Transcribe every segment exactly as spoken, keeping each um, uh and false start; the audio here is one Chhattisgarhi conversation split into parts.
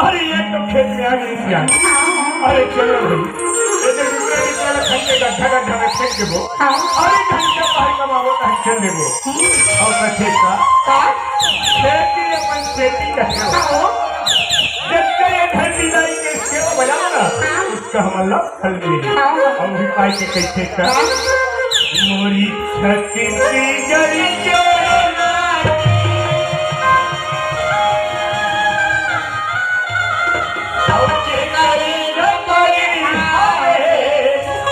अरे, ये तो खेत में आ गई क्या? अरे, चलो भाई, ये तो दूसरे की तरह खन के गड्ढा गड्ढा में फेंक देबो। हाँ। अरे, घंटा बाहर कमाबो, तो हम चल देबो। और कथे का? का? खेती अपन खेती कथे हो। हाँ। जब ये धरती दाई के सेवा बजाओ ना, हाँ। उसका हम लोग फल मिलेगी। हाँ। अउ भी पाई के कइसे कर? हाँ। मोरी छत्तीसगढ़ के नारी। अउ के नारी रे मोरी हाय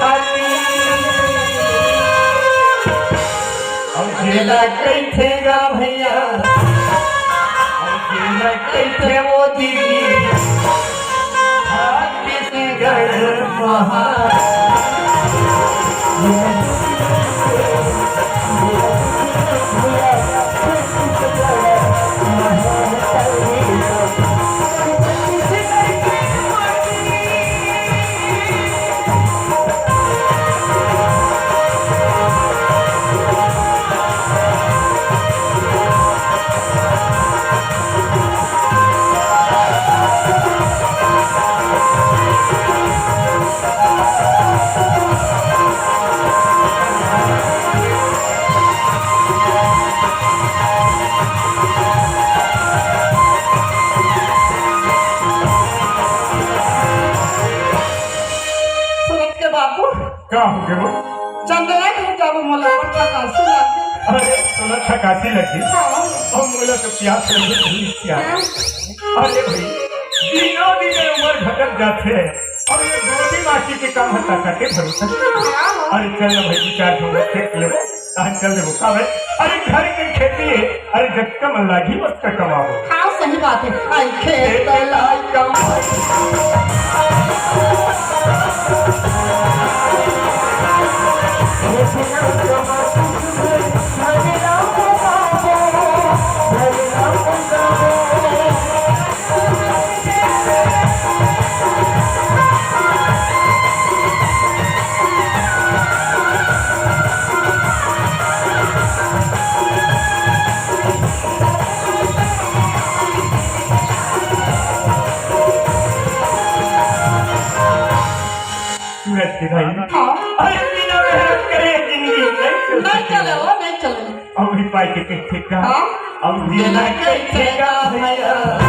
हाय। अउ जेला कइथे गा भैया, अउ जेला कइथे वो दीदी। छत्तीसगढ़ महान। सुरत के बाबू। का हो गे वो? चंद्रा घर जाबो, मोला बड़ थकासी लगे। अरे, तोला थकासी लगी? हाँ। अउ मोला तो प्यास लगी, प्यास। हाँ। अरे भाई, दिनों दिन ये उम्र घटत जाथे, अउ ये गोदी माटी के काम हता करके भरोसा। हाँ। अरे चल ना भाई, दू चार ठो खेत लेबो, तहन चल देबो। का भाई? अरे घर के खेती है, अरे जतका मन लागी ओतका कमाबो। हाँ, सही बात है। आई खेत लाई कमाई। सूरज के भाई। हाँ। अरे बिना मेहनत करे जिंदगी नहीं चल नहीं सकती। चले, वो नहीं चले। अउ भी पाई के कइथे का? हाँ। अउ भी ना कइथे का भैया।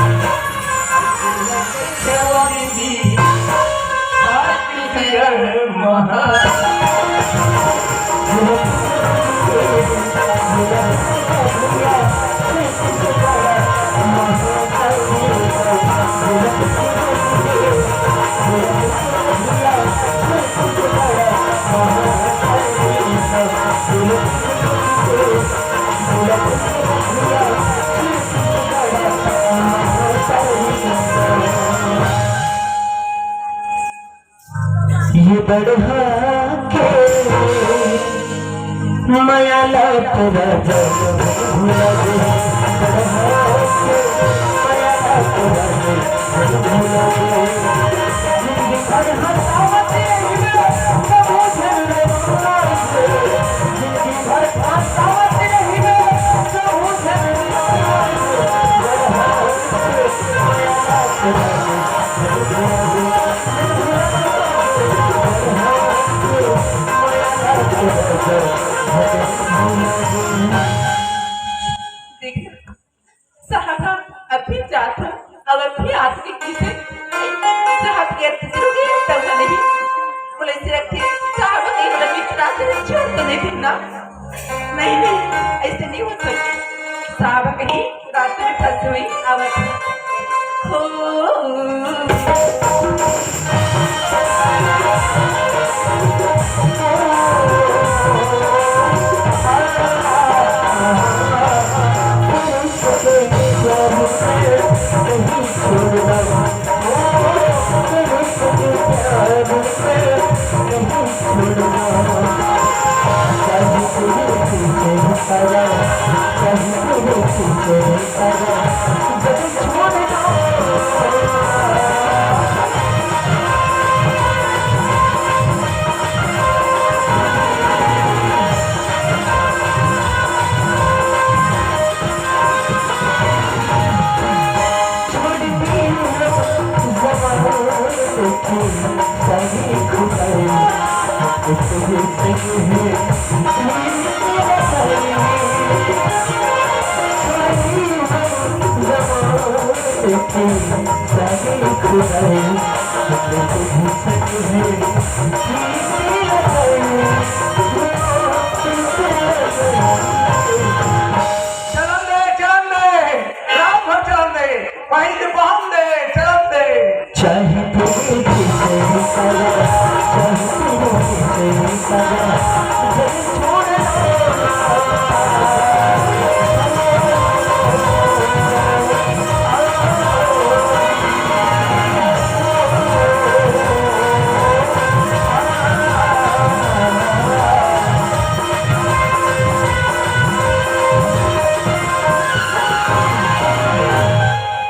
ये बढ़ा के मया ला तेरा जग भुला दे, बढ़ा के मया ला तेरा जग भुला दे। जिंदगी भर हंसावत रहिबे, कबो झगड़े ना से। जिंदगी भर हंसावत रहिबे, कबो झगड़े ना से। बढ़ा के मया ला तेरा जग भुला दे। देख, साहब, अभी जात हूँ, अब अभी आदमी किसे साहब के अतिथि रुके तब नहीं। बोले, "सिरक थे, साहब के बोले, मित्र आते छोड़ तो नहीं फिरना।" नहीं, नहीं, ऐसे नहीं हो सकता। साहब कहीं रात में फंस हुई आवत है। हो। चलन दे, चलन दे, राम हो चलन दे, पहिल बहन दे, चलन दे। चाहे तेरे पीछे पड़ा, चाहे तेरे पीछे पड़ा, जब छोड़ दो।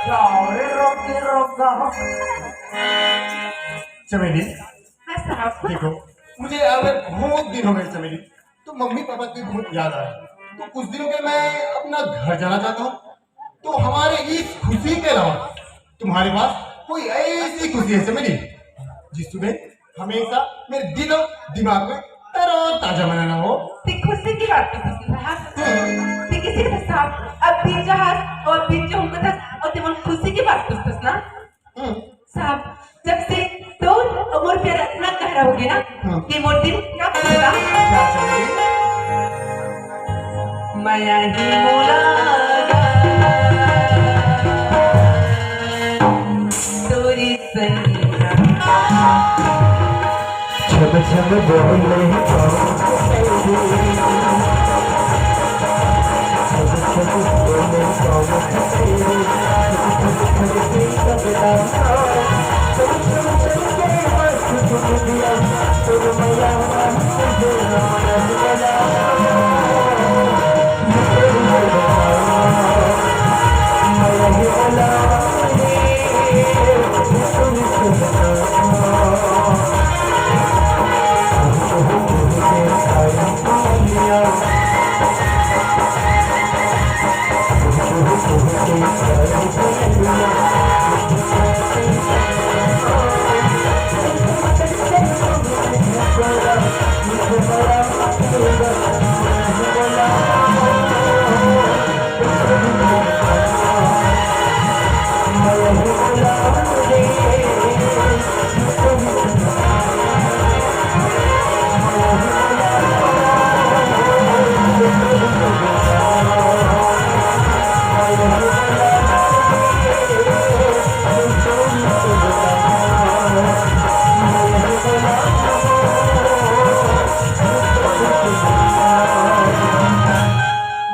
जाओ रे, रोके रोका। चमेली, हाँ साहब। देखो, मुझे अब बहुत दिन हो गए चमेली, तो मम्मी पापा की बहुत याद आ रही। तो कुछ दिनों के मैं अपना घर जाना चाहता हूँ। तो हमारे इस खुशी के अलावा तुम्हारे पास कोई ऐसी खुशी है चमेली, जिस तुम्हें हमेशा मेरे दिल और दिमाग में तरोताजा बनाना हो? ते खुशी की बात तो खुशी है। ते किसी के साथ अब बीच जहाज और बीच जो हमको था और ते मन खुशी की बात पूछतस ना? हम्म। साहब, जब से तोर और मोर प्यार इतना गहरा हो गया ना, हम्म। कि मोर दिल क्या खुशी था। क्या चमेली? माया ही मोला तोरी संग। छम छम बोले कौन तेरी, छम छम बोले कौन तेरी, छम छम छम के तगड़ा, छम छम छम के मस्त तुम दिया, तुम मैया तुझे रमन बोला।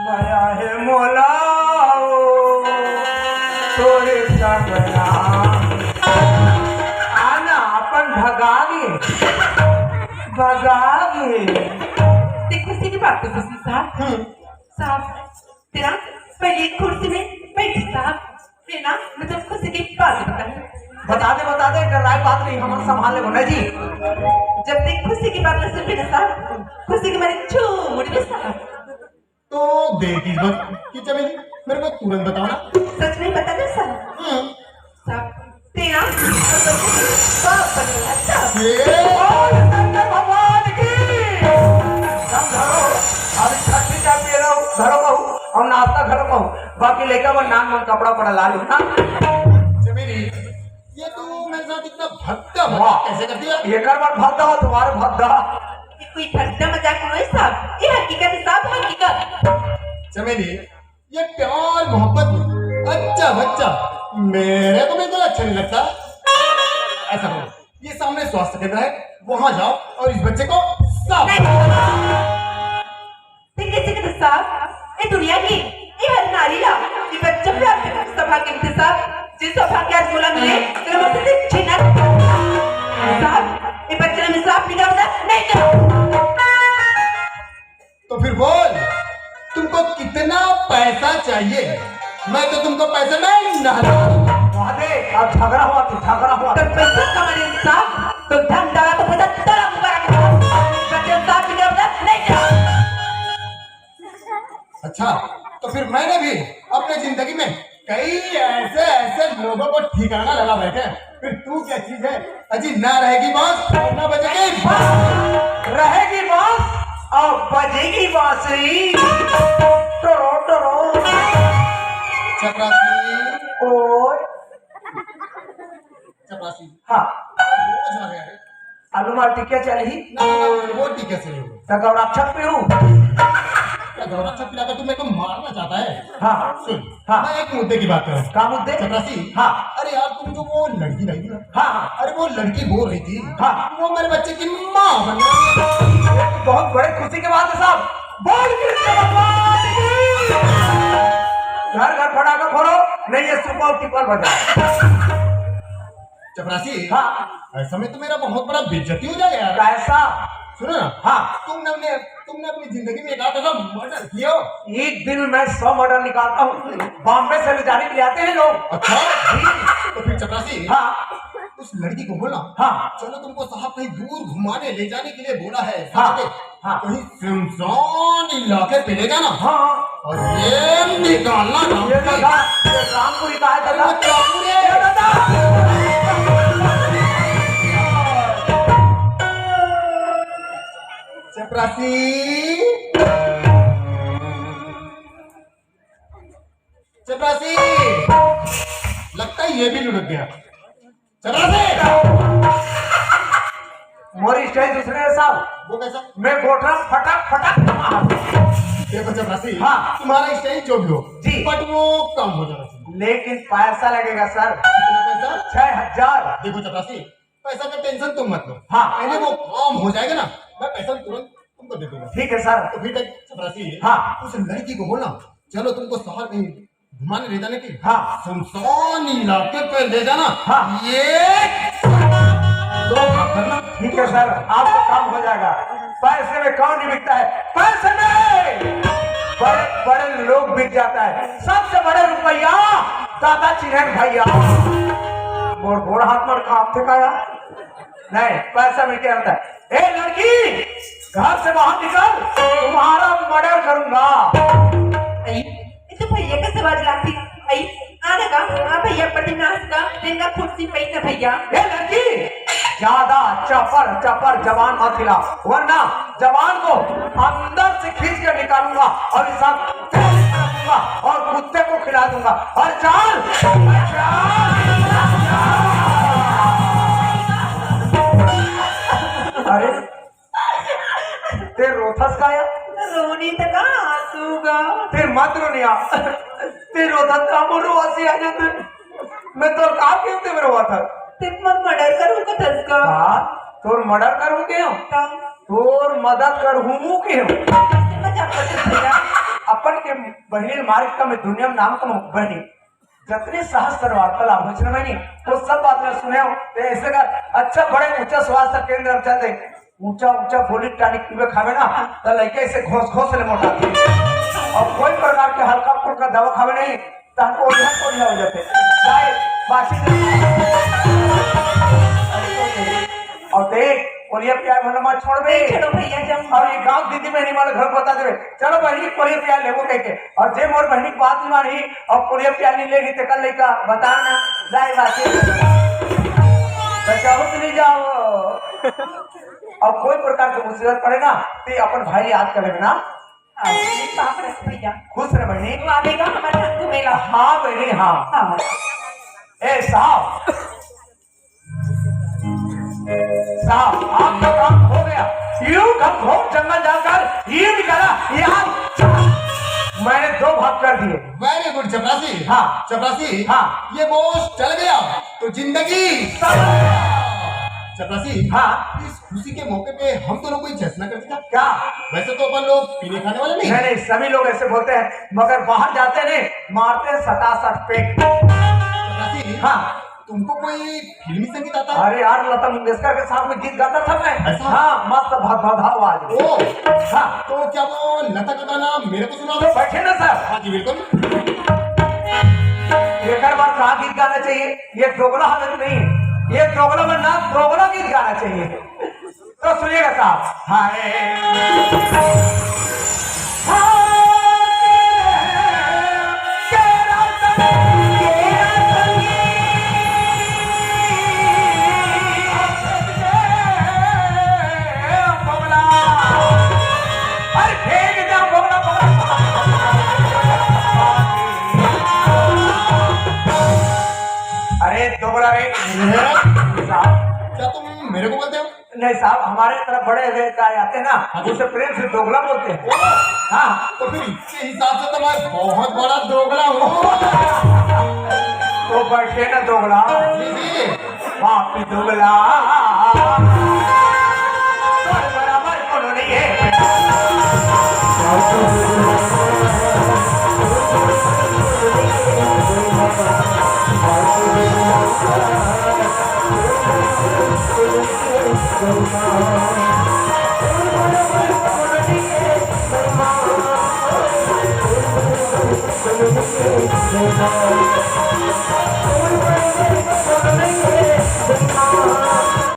माया हे मोला ओ, तोरे संग ना। आना अपन भगागे, भगागे। ते खुशी की बात तो खुशी साहब। हम्म। साहब, तेरा पहले कुर्सी में बैठ साहब। तेरा मतलब खुशी की बात बताऊं। बता दे, बता दे, डराए बात नहीं, हम संभाल ले ना जी। जब ते खुशी की बात सुन ना साहब, खुशी के मारे झूम उठबे साहब। तो देर किस बात की चमेली, मेरे को तुरंत बताओ ना। सच में बता दे साहब। हम्म। साहब, तेरा बाप बनेगा साहब। ये बोल शंकर भगवान की। सब धरो, अभी छठी का पेला धरो बहू, और नाश्ता धरो बहू, बाकी लइका मन नान मन कपड़ा उपड़ा ला लो ना। चमेली, ये तू मेरे साथ इतना भद्दा भद्दा वाह। कैसे कर दिया? एकर बर भद्दा हो, तुम्हारे भद्दा। ये कोई भद्दा मजाक नहीं साहब, ये हकीकत है साहब, हकीकत। चमेली, ये प्यार मोहब्बत में अच्छा बच्चा मेरे को बिल्कुल अच्छा नहीं लगता। ऐसा करो, ये सामने स्वास्थ्य केंद्र है, वहां जाओ और इस बच्चे को साफ नहीं। ठीक है, ठीक है साहब, ये दुनिया की, ये हर नारी ला, ये बच्चा प्राप्त कर सौभाग्य के साथ, जिस सौभाग्य आज मोला मिले, तो मैं उसे छिना साहब, ये बच्चे में साफ निकाल नहीं कर। तो फिर बोल, तुमको कितना पैसा चाहिए? मैं तो तुमको पैसे में नहला दूंगा। वाह दे, अब झगड़ा हुआ, तू झगड़ा हुआ। तो पैसा कमाने साहब, तो धन दौलत तो पैसा तेरा मुबारक हो। बच्चे साहब की जरूरत नहीं क्या? अच्छा, तो फिर मैंने भी अपने जिंदगी में कई ऐसे ऐसे लोगों को ठिकाना लगा बैठे। फिर तू क्या चीज है? अजी ना रहेगी बांस और ना बजेगी बांस। रहेगी बांस और बजेगी बांसुरी। Toro Toro. चपरासी। ओए। चपरासी। हाँ। बोझ आ गया रे। आलू माल टिकिया चलही? ना, ना, ना, वो टिकिया से नहीं होगा। तो गौरक्षक पे हूँ। क्या गौरक्षक पिलाकर तू मेरे को मारना चाहता है? हाँ। सुन, हाँ। मैं एक मुद्दे की बात करूँ। क्या मुद्दे? चपरासी। हाँ। अरे यार, तुम जो वो लड़की लाई थी ना? हाँ, हाँ। अरे वो लड़की रो रही थी। हाँ। वो मेरे बच्चे की माँ बन गई। ये तो बहुत बड़ी खुशी की बात है साहब। बोल कृष्ण भगवान की। घर घर फटाका फोड़ो, नहीं ये सुपौल टिपल बजा। चपरासी। हाँ। ऐसा में तो मेरा बहुत बड़ा बेइज्जती हो जाएगा यार। कैसा? सुनो ना। हाँ। तुमने अपने, तुमने अपनी जिंदगी में एक आध ऐसा मर्डर किया हो? एक दिन में सौ मर्डर निकालता हूँ। बॉम्बे से ले जाने के लिए आते हैं लोग। अच्छा। जी। तो फिर चपरासी। हाँ। उस लड़की को बोला। हाँ। चलो, तुमको साहब कहीं दूर घुमाने ले जाने के लिए बोला है। हाँ। समझे? हाँ। कहीं सुनसान इलाके पे ले जाना। हाँ। और ये निकालना ये रामपुरी। दादा, ये रामपुरी का है दादा। अरे रामपुरी। ये दादा। चपरासी। चपरासी। लगता है ये भी लुढ़क गया। चपरासी। मोरी स्टाइल दूसरे है साहब। वो कैसा? मैं गोठरा फटाक फटाक मार। देखो चपरासी, हाँ। तुम्हारा स्टाइल जो भी हो, जी। But वो कम हो जाना चाहिए। लेकिन पैसा लगेगा सर। कितना पैसा? छह हजार। देखो चपरासी, पैसा का टेंशन तुम मत लो। हाँ। पहले वो काम हो जाएगा ना, मैं पैसा तुरंत तुमको दे दूंगा। ठीक है सर। तो फिर तक चपरासी, हाँ। उस लड़की को बोलना, चलो तुमको शहर कहीं घुमाने ले जाने की। हाँ। सुनसान इलाके पे ले जाना। हाँ। ये दो काम करना। ठीक है सर, आपका काम हो जाएगा। पैसे में कौन नहीं बिकता है? पैसे में बड़े बड़े लोग बिक जाता है। सबसे बड़े रुपया दादा चिन्हन भैया। मोर गोड़ हाथ मर काम थे काया। नहीं, पैसा में क्या होता है? ए लड़की, घर से बाहर निकल, तुम्हारा मर्डर करूंगा। आई, ये तो भैया का सवाल लाती। आई, आने का, हाँ भैया, पति नाश का, दिन का कुर्सी पे ही था भैया। ए लड़की, ज्यादा चपर चपर जबान मत हिला, वरना जबान को अंदर से खींच कर निकालूंगा और इस साथ तेल छिड़कूंगा और कुत्ते को खिला दूंगा। और चाल, चाल। अरे, ते रोथस का या? रोनी त का, आंसू का। ते मत रोनिया। ते रोथस का, मोर रोवासी आ जाते। मैं तो का क्यों ते रोवा था? ते मत मर्डर करूं का थस का? हाँ, तोर मर्डर करूं के हो? का? तोर मदद करूं के हो? कैसे मजाक करते भैया? अपन के बहिनी मार्ग का मैं दुनिया में नाम कमाऊं बहिनी। जतने सहस्त्र वार्तालाप होय छे ना बहिनी, वो सब बात मैं सुने हो। तो ऐसे का अच्छा बड़े ऊंचा स्वास्थ्य केंद्र में चल दे, ऊंचा ऊंचा गोली टॉनिक पीवे खावे ना, तो लड़के ऐसे घोस घोस ले मोटा थे। और कोई प्रकार के हल्का फुल्का दवा खावे नहीं, तो हमको ओढ़िया ओढ़िया हो जाते। जाए, बाकी और देख, ओढ़िया प्यार भला मत छोड़ बे। नहीं छोड़ो भैया, जब और ये गांव दीदी बहनी वाले घर बता देवे, चलो बहनी, ओढ़िया प्यार लेबो कह के। और जे मोर बहनी की बात नहीं मानी, अब पुड़िया प्याली लेगी तेकर लइका बता ना, जाए बात। तो चाहो तो नहीं जाओ। अब कोई प्रकार के मुसीबत पड़े ना, तो अपन भाई याद कर लेना। हाँ, ये बाप रे भैया। खुश रह बहनी। तू आवेगा हमारे साथ घूमेगा। हाँ बहनी, हाँ। हाँ। ए साहब, साहब, आपका काम हो गया। यूं घनघोर जंगल जाकर यूं निकाला, यार, मैंने दो भाग कर दिए। Very good चपरासी। हाँ। चपरासी, हाँ। ये बोझ चल गया तो जिंदगी सफल। चपरासी, हाँ। इस खुशी के मौके पे हम दोनों कोई जश्न कर देता। क्या? वैसे तो अपन लोग पीने खाने वाले नहीं। नहीं, नहीं, सभी लोग ऐसे बोलते हैं, मगर बाहर जाते नहीं, मारते हैं सटासट पेट। चपरासी, हाँ। तुमको कोई फिल्मी संगीत आता है? अरे यार, लता मंगेशकर के साथ में गीत गाता था मैं। ऐसा? हाँ, मस्त भद भद आवाज। ओ। हाँ। तो क्या वो लता का गाना मेरे को सुना दो? बैठे ना सर। हाँ जी, बिल्कुल। एक बार कहा गीत गाना चाहिए, ये दोगला हालत नहीं है, ये दोगला में ना दोगला गीत गाना चाहिए। तो सुनिएगा साहब। हाय। अरे दोगला रे। क्या तुम मेरे को बोलते हो? नहीं साहब, हमारे तरफ बड़े अधिकारी आते हैं ना, हाँ जी। उसे प्रेम से दोगला बोलते हैं। ओ, हाँ। तो फिर इसके हिसाब से तो मैं बहुत बड़ा दोगला हूँ। तो बैठे ना दोगला। जी, जी। पापी दोगला। बराबर कोनो नहीं है।